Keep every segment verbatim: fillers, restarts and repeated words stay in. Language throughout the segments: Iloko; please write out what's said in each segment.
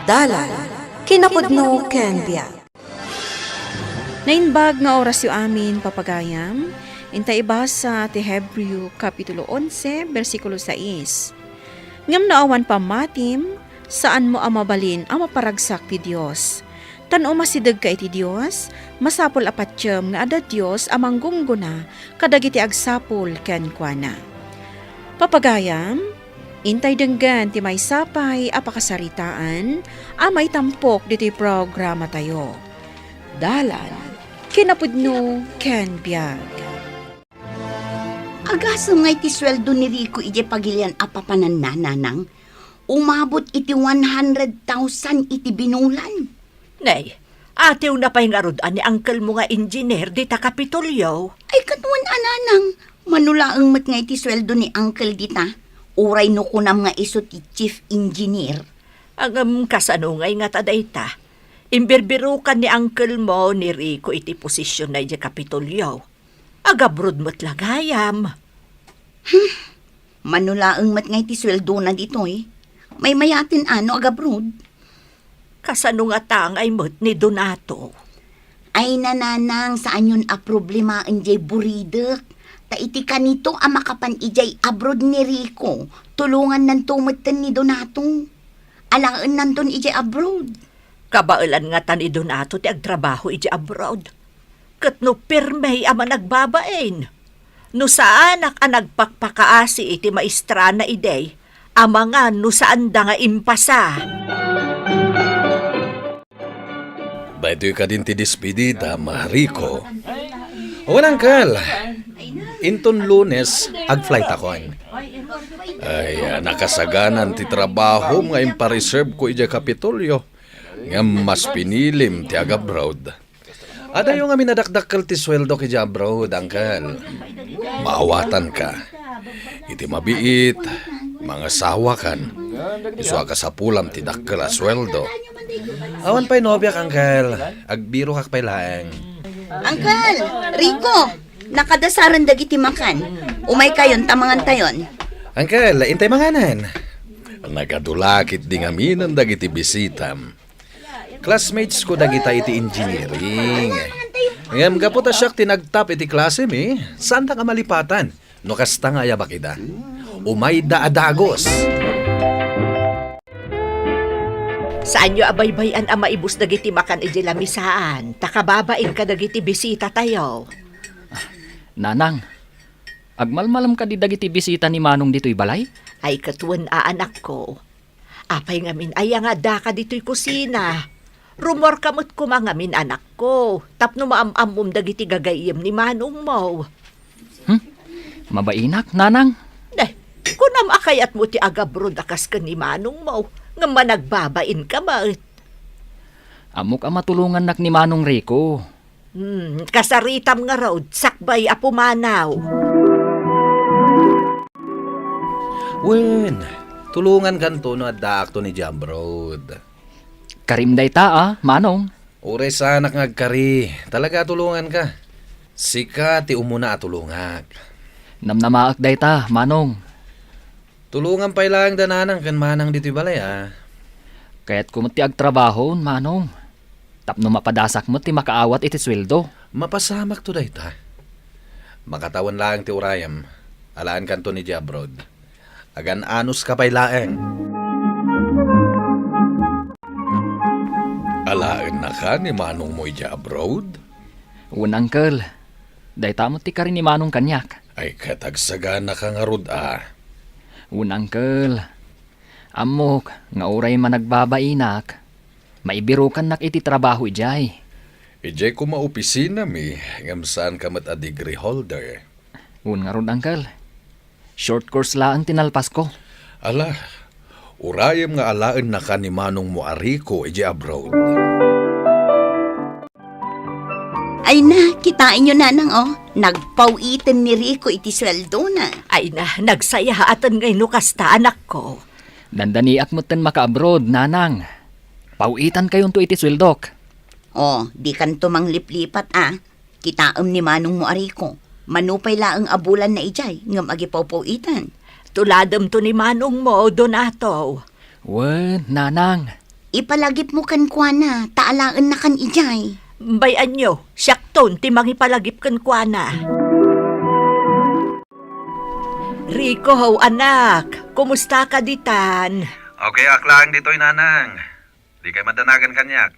Dalan, kinapudno ken biag. Naimbag nga orasyo amin, papagayam, inta ibasa ti Hebreo Kapitulo onse, bersikulo sais. Ngem no awan pammatim, saanmo a mabalin a maparagsak ti Dios. Ta no umasidegka iti Dios, masapul a patiem nga adda Dios a manggunggona kadagiti agsapul kenkuana. Papagayam, intay denggen ti maysa pay a pakasaritaan a maitampok ditoy programatayo. Dalan, kinapudno ken biag. Agasem nga iti sueldo ni Rico idiay pagilian a papananna, nanang, umabot iti one hundred thousand iti binulan. Nay, atiwna pay ngarud a ni uncle mo nga engineer dita Kapitolyo? Ay, kano a, nanang, mano laeng met nga iti sueldo ni uncle dita, uray no kunam nga isu ti chief engineer. Ngem kasano ngay ngata dayta? Imbirbirokan ni uncle mo ni Rico iti posisionna idiay Kapitolyo. Agabroad met la gayam. Hmm. Mano laeng met nga iti sueldona ditoy. Maymayaten a no agabroad. Kasano ngata ngay met ni Donato? Ay, nanang, saanyon a problemaen diay buridek. Ta iti kanito a makapan idiay abroad ni Rico, tulongannanto metten ni Donato. Alaennanton idiay abroad. Kabaelan ngata ni Donato ti agtrabaho idiay abroad. Ket no pirme a managbabain, no saanak a nagpakpakaasi iti maestrana idi, amangan no saanda nga impasa. Daytoy kadin ti despedida, Rico. Wen, uncle. Inton Lunes, agflightakon. Ay, nakasaganan ti trabahom nga impareserveko idiay Kapitolyo. Ngem mas pinilim ti agabroad. Adayo ngamin a dakdakkel ti sueldok idiay abroad, uncle. Maawatanka. Iti mabiit, mangasawakan. Isu a kasapulam ti dakkel a sueldo. Awan pay nobiak, uncle. Agbirokak pay laeng. Uncle, Rico, nakadasaren dagiti makan. Umaykayon ta mangantayon. Uncle, intay manganen. Nagadu la ketdi ngaminen dagiti bisitam. Classmatesko dagita iti engineering. Ngem gapu ta siak ti nagtop iti klasemi, saandak a malipatan no kasta nga ayabak ida. Umayda a dagus. Saanyo a baybay-an a maibus dagiti makan idiay lamisaan, ta kababain kadagiti bisitatayo. Nanang, agmalmalem kadi dagiti bisita ni Manong ditoy balay? Ay, ket wen a, anakko. Apay ngamin aya nga addaka ditoy kusina? Rummuarka met koma ngamin, anakko, tapno maam-ammom dagiti gagayyem ni manongmo. Hmm? Mabainak, nanang. Ne, kunam a kayatmo ti agabroad a kas ken ni manongmo, ngem managbabainka met. Ammok a matulongannak ni Manong Rico. Hmm, kasaritam ngarud, sakbay a pumanaw. Wen, tulongankanto no addaakton idiay abroad. Karim dayta, a, Manong. Uray saanak nga agkari, talaga a tulonganka. Sika ti umuna a tulongak. Namnamaek dayta, Manong. Tulongam pay laeng da nanang ken manang ditoy balay, a. Kayatko met ti agtrabaho, Manong. Tapno mapadasak met ti makaawat iti sueldo. Mapasamakto dayta. Makatawen laeng ti urayem. Alaenkanton idiay abroad. Agan-anuska pay laeng. Alaennaka ni manongmo idiay abroad? Wen, uncle. Dayta met ti kari ni Manong kaniak. Ay, ket agsaganaka ngarud, a. Wen, uncle. Ammok nga uray managbabainak, maibirukannak iti trabaho idiay. Idiay koma opisinami, ngem saanka met a degree holder. Wen ngarud, uncle. Short course laeng ti nalpasko. Ala, urayem nga alaennaka ni manongmo a Rico idiay abroad. Ay na, kitaenyo, nanang, o. Nagpaw-iten ni Rico iti sueldona. Ay na, nagsayaaten ngay no kasta, anakko. Dandaniak metten maka-abroad, nanang. Paw-itankayonto iti sueldok. O, dikanto mangliplipat, a. Kitaem ni manongmo a Rico. Mano pay laeng a bulanna idiay, ngem agipawpaw-itan. Tulademto ni manongmo, Donato. Wen, nanang. Ipalagipmo kenkuana, ta alaennakan idiay. Bay-anyo, siakton ti mangipalagip kenkuana. Rico, anak, kumusta ka ditan? Okay, ak laeng ditoy, Nanang. Dikay madanagan kaniak.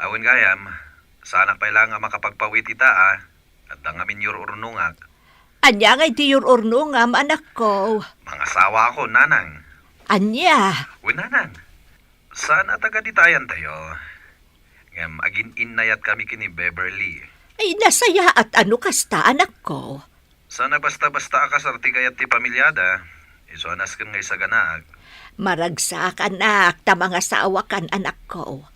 Awan gayam, saanak pay laeng a makapagpawit ita, a. Adda ngamin yur-urnongak. Ania ngay ti yur-urnongam, anakko? Mangasawaakon, Nanang. Ania? Wen, Nanang. Saan a taga ditayantayo. Ngem agin-innayatkami ken ni Beverly. Ay, nasayaat a no kasta, anakko. Saan a basta-basta a kasar ti kayat ti pamiliada. Isu a nasken nga isaganaak. Maragsak, anak, ta mangasawakan, anakko.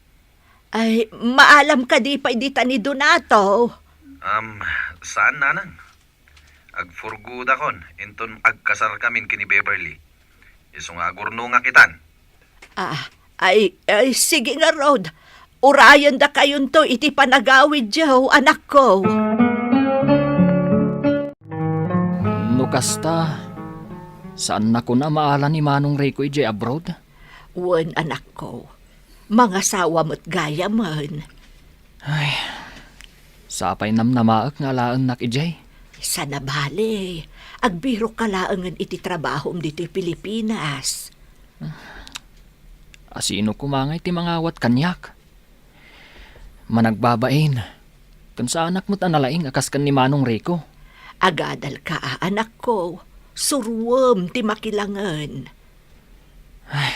Ay, maalam kadi pay dita ni Donato? Am, saan, Nanang. Agfurgudakon inton agkasarkamin ken ni Beverly. Isu nga agurnongak itan. Ah, ay, ay, sige ngarud. Urayendakayonto iti panagawidyo, anakko. No kasta, saannakon a maala ni Manong Rico idiay abroad? Wen, anakko. Mangasawa met gayamen. Ay, sapay namnamaek nga alaennak idiay. Saan a bale, agbirokka laengen iti trabahom ditoy Pilipinas. Asino koma ngay ti mangawat kaniak? Managbabain, ken saanak met a nalaing a kas ken ni Manong Rico. Agadalka, anakko, suroem ti makilangen. Ay,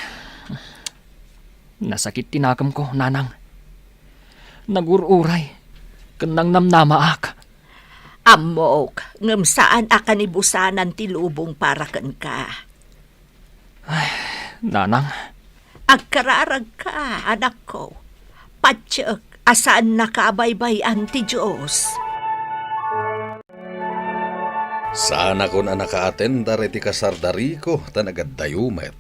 nasakit ti nakemko, Nanang. Nagur-uray, ken nangnamnamaak. Ammok, ngem saan a kanibusanan ti lubong para kenka. Ay, Nanang. Agkararagka, anakko. Patiek a saannaka a baybay-an ti Dios. Saanakon a nakaatendar iti kasar da Rico, ta nagaddayo met.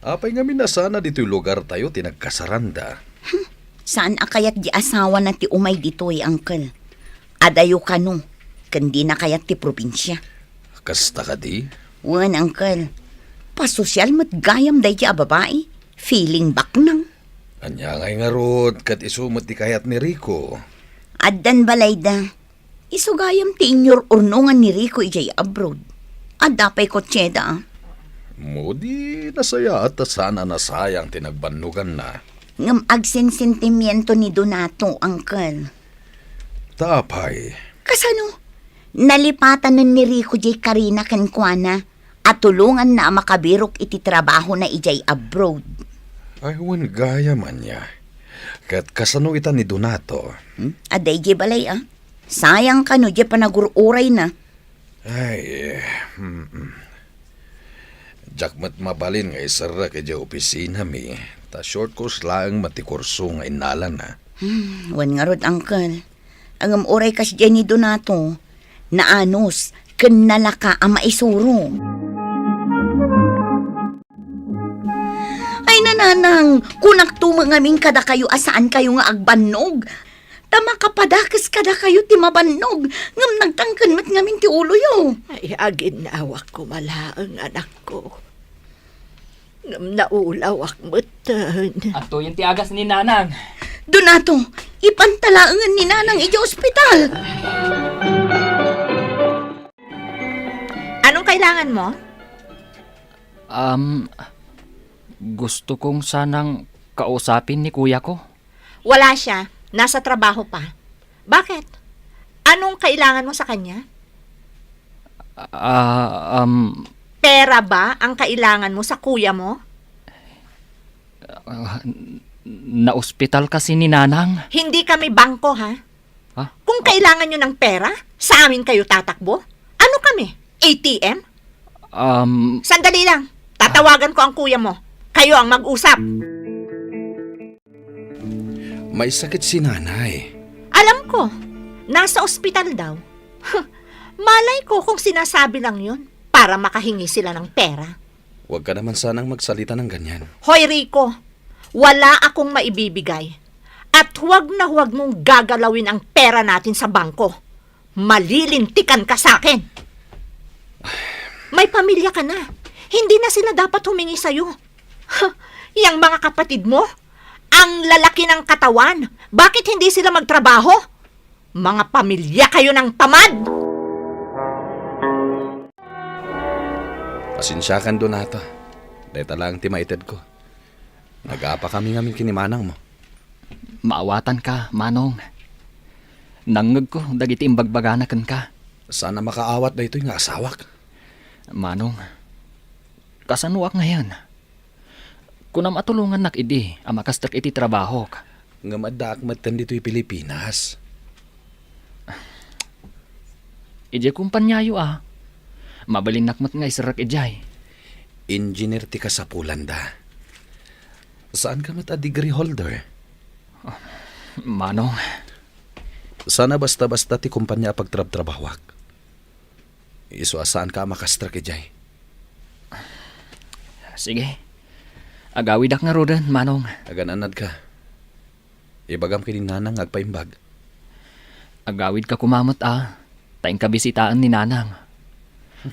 Apay ngamin a sana ditoy lugartayo ti nagkasaranda? Hmm, saan a kayat di asawana ti umay ditoy, uncle. Adayo kano, ken dina kayat ti probinsia. Kasta kadi? Wen, uncle. Pasosial met gayam daydi a babai. Feeling baknang. Ania ngay ngarud, ket isu met ti kayat ni Rico? Addan balayda. Isu gayam ti inyur-urnongan ni Rico idiay abroad. Adda pay kotseda, a. Mo di nasayaat ta saan a nasayang ti nagbannoganna. Ngem agsensentimiento ni Donato, uncle. Ta apay? Kasano? Nalipatanen ni Rico diay karina kenkuana a tulonganna a makabirok iti trabahona idiay abroad. Ay, wen gayam ania. Ket kasano ita ni Donato? Hmm? Adda idiay balay, a. Sayang kano diay panagur-urayna. Ay, mm. Diak met mabalin nga iserrek idiay opisinami, ta short course laeng met ti kurso nga innalana. Hmm, wen ngarud, uncle. Ngem uray kasdiay ni Donato, naanus ken nalaka a maisuro. Ay, nanang, kunakto met ngamin kadakayo a saankayo nga agbannog. Ta makapadakes kadakayo ti mabannog, ngem nagtangken met ngamin ti uloyo. Ay, aginnawak koma laeng, anakko. Ngem naulawak metten. Adtoyen ti agas ni Nanang. Donato, ipanta laengen ni Nanang idiay ospital. Anong kailangan mo? Um, gusto kong sanang kausapin ni kuya ko. Wala siya. Nasa trabaho pa. Bakit? Anong kailangan mo sa kanya? Ah, um, Pera ba ang kailangan mo sa kuya mo? Ah, n-, naospital kasi ni Nanang. Hindi kami bangko, ha? Ha? Kung kailangan nyo ng pera, sa amin kayo tatakbo? Ano kami? A T M? Um, Sandali lang. Tatawagan ko ang kuya mo. Kayo ang mag-usap. May sakit si Nanay. Alam ko. Nasa ospital daw. Malay ko kung sinasabi lang yun para makahingi sila ng pera. Huwag ka naman sanang magsalita ng ganyan. Hoy, Rico, wala akong maibibigay. At huwag na huwag mong gagalawin ang pera natin sa bangko. Malilintikan ka sa akin. May pamilya ka na. Hindi na sila dapat humingi sa'yo. Huh, yang mga kapatid mo, ang lalaki ng katawan. Bakit hindi sila magtrabaho? Mga pamilya kayo ng tamad! Pasensiakan, Donato. Dayta lang ti maitedko. Nagapa kami ngamin ken ni manangmo. Maawatanka, Manong. Nangngegko dagiti imbagbagana kenka. Saan a makaawat daytoy nga asawak? Manong, kasanoak ngayen? Kunam a tulongannak idi a makastek iti trabahok. Ngem addaak metten ditoy Pilipinas. Idiay kompaniayo a. Mabalinnak met nga iserrek idiay. Engineer ti kasapulanda. Saanka met a degree holder? Manong. Saan a basta-basta ti kompania a pagtrabtrabahoak. Isu a saanka a makastek idiay. Sige. Agawidak ngaruden, Manong. Agan-annadka. Ibagam ken ni Nanang nga agpaimbag. Agawidka koma met a, ta inka bisitaen ni Nanang.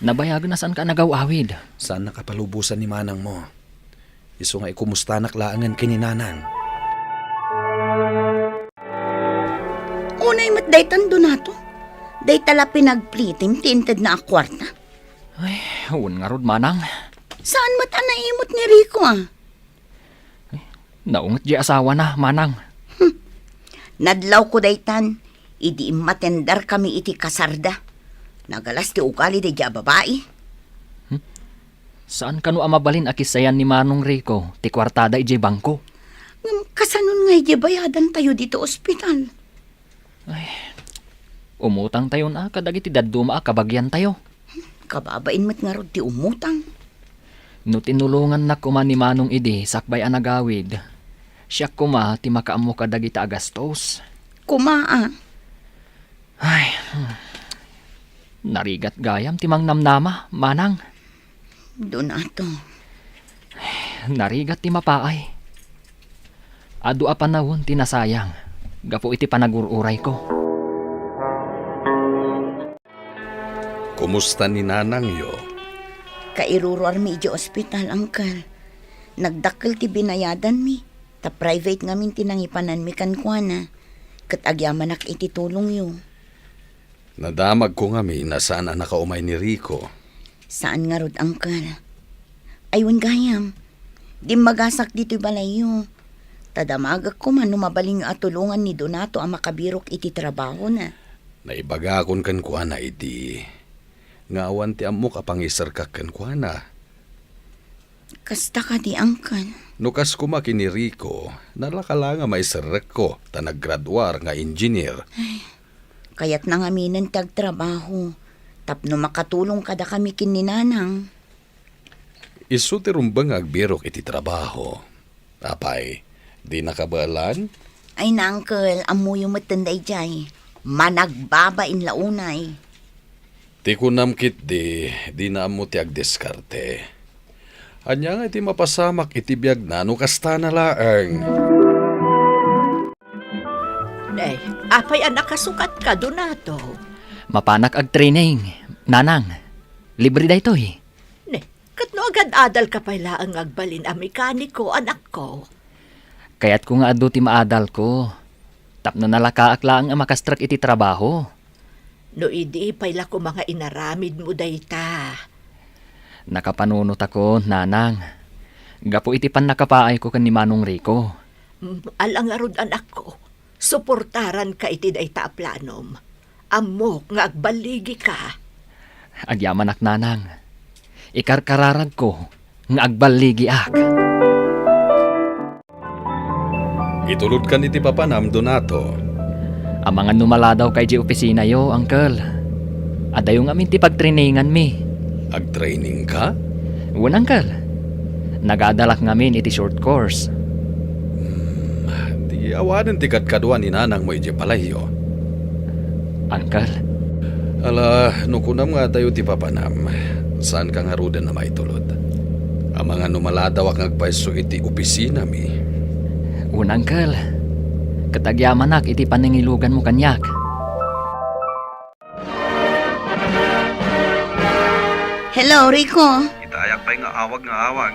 Nabayagen a saanka a nagaw-awid. Saannak a palubosan ni manangmo. Isu nga ikumustanak laengen ken ni Nanang. Unay met daytan, Donato. Dayta la pinagplitim ti intedna a kuarta. Ay, wen ngarud, Manang. Saan met a naimot ni Rico, a? Naunget diay asawana, Manang. Hmm. Nadlawko daytan, idi immatenderkami iti kasarda. Nagalas ti ugali daydiay a babai. Hmm? Saan kano a mabalin a kissayan ni Manong Rico ti kuartada idiay bangko? Ngem kasanon nga idiay bayadantayo ditoy ospital? Ay, umutangtayon a kadagiti dadduma a kabagiantayo. Kababain met ngarud ti umutang. No tinulongannak koma ni Manong idi sakbay a nagawid, siak koma ti makaammo kadagita a gastos. Koma a. Ay, hmm. Narigat gayam ti mangnamnama, Manang. Donato. Narigat ti mapaay. Adu a panawen ti nasayang gapu iti panagur-urayko. Kumusta ni nanangyo? Kairuruarmi idiay ospital, Uncle. Nagdakkel ti binayadanmi, ta private ngamin ti nangipananmi kenkuana, ket agyamanak iti tulongyo. Nadamagko ngamin a saan a nakaumay ni Rico. Saan ngarud, Uncle. Ay, wen gayam, dimmagasak ditoy balayyo. Ta damagek koma no mabalinyo a tulongan ni Donato a makabirok iti trabahona. Naibagakon kenkuana idi nga awan ti ammok a pangiserkak kenkuana. Kasta kadi, Uncle? No kas koma ken ni Rico, nalaka la nga maiserrekko ta naggraduar nga engineer. Ay, kayatna ngaminen ti agtrabaho tapno makatulong kadakami ken ni Nanang. Isu ti rumbeng nga agbirok iti trabaho. Apay, dinaka baelan? Ay, Uncle, ammoyo metten daydiay. Managbabain la unay. Ti kunam ketdi, dina ammo ti agdiskarte. Ania ngay ti mapasamak iti biagna no kastana laeng? Ne, apay a nakasukatka, Donato? Mapanak agtraining, Nanang. Libre daytoy. Ne, ket no agad-adalka pay laeng nga agbalin a mekaniko, anakko? Kayatko nga adu ti maadalko, tapno nalakaak laeng a makastrek iti trabaho. No idi, pay la koma nga inaramidmo dayta. Nakapanunotakon, Nanang, gapu iti pannakapaayko ken ni Manong Rico. Mm, ala ngarud, anakko. Suportaranka iti dayta a planom. Ammok nga agballigika. Agyamanak, Nanang. Ikarkararagko nga agballigiak. Itulodkan iti papanam, Donato. Amangan no maladawka idiay opisinayo, Uncle. Adayo ngamin ti pagtraininganmi. Agtrainingka? Wen, Uncle. Nagadalak ngamin iti short course. Hmm, di awanen ti kadkaduan ni nanangmo idiay balayyo. Uncle. Ala, no kunam nga adayo ti papanam, saanka ngaruden a maitulod. Amangan no maladawak nga agpayso iti opisinami. Wen, Uncle. Ket agyamanak iti panangiluganmo kaniak. Hello, Rico. Itayak pay nga awag nga awag.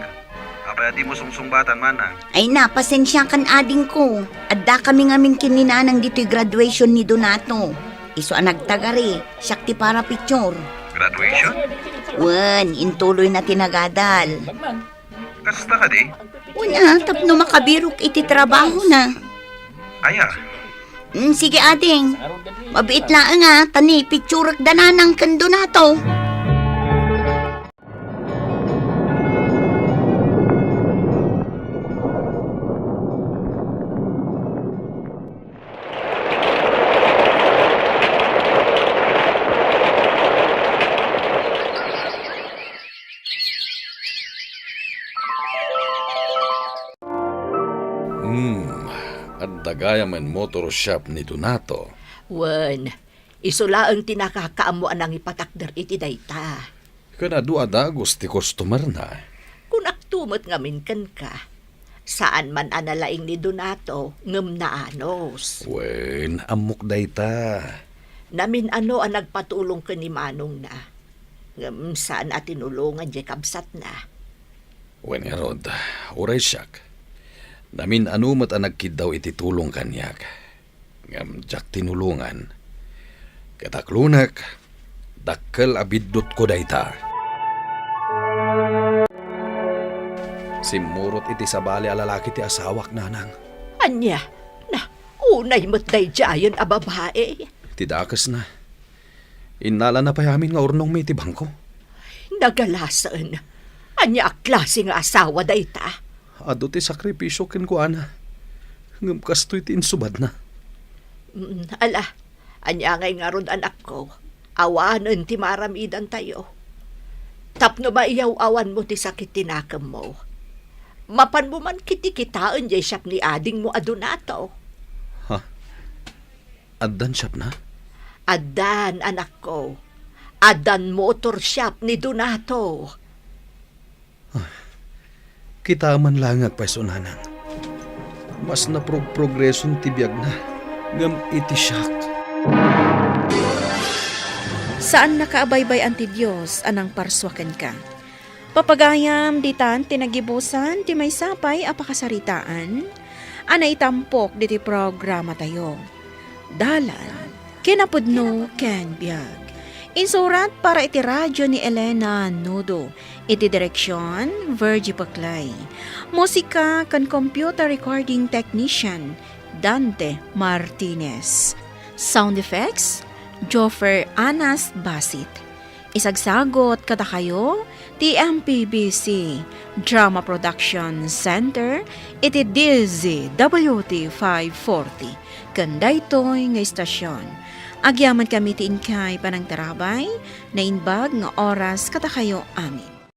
Apay a dimo sungsungbatan, manang? Ay na, pasensiakan, adingko. Addakami ngamin ken ni nanang ditoy graduation ni Donato. Isu a nagtagari, siak ti para picture. Graduation? Wen, intuloy na ti nagadal. Kasta kadi? Wen a, tapno makabirok iti trabahona. Aya? Mm, sige, ading. Mabiit laeng a, ta ni picturek da nanang ken Donato. Hmm, adda gayam a motor shop ni Donato. Wen, isu laeng ti nakakaammo a nangipatakder iti dayta. Ken adu a dagus ti customerna. Kunakto met ngamin kenka. Saan man a nalaing ni Donato, ngem naanus. Wen, ammok dayta. Namin-ano a nagpatulong ken ni manongna. Ngem saan a tinulongan diay kabsatna. Wen ngarud, uray siak. Namin-ano met a nagkiddaw iti tulong kaniak. Ngem diak tinulongan. Ket aklonek, dakkel a biddutko dayta. Simmurot iti sabali a lalaki ti asawak, nanang. Ania? Na, unay met daydiayen a babai. Ti dakesna. Innalana pay amin nga urnongmi iti bangko. Nagalasen. Ania a klase nga asawa dayta? Adu ti sakripisio kenkuana. Ngem kastoy ti insubadna. Mm, ala, ania ngay ngarud, anakko? Awanen ti maaramidantayo. Tapno maiyaw-awanmo ti sakit ti nakemmo. Mapanmo man kitikitaen diay shop ni adingmo a Donato. Ha? Addan shopna? Addan, anakko. Addan motor shop ni Donato. Ah, kita man langak pay, nanang. Mas naprog-progreson ti biagna, ngem iti siak. Saannaka a baybay-an ti Dios a nangparsua kenka. Papagayam, ditan ti nagibusan ti maysa pay a pakasaritaan a naitampok ditoy programatayo. Dalan, kinapudno ken biag. Insurat para iti radio ni Elena Nudo. Iti direksion, Virgie Paclay. Musika ken computer recording technician, Dante Martinez. Sound effects, Joffer Anas Basit. Isagsagot kadakayo ti M P B C Drama Production Center iti D Z W T five forty ken daytoy nga istasyon. Agyamankami ti inkay panangtarabay, naimbag nga oras kadakayo amin.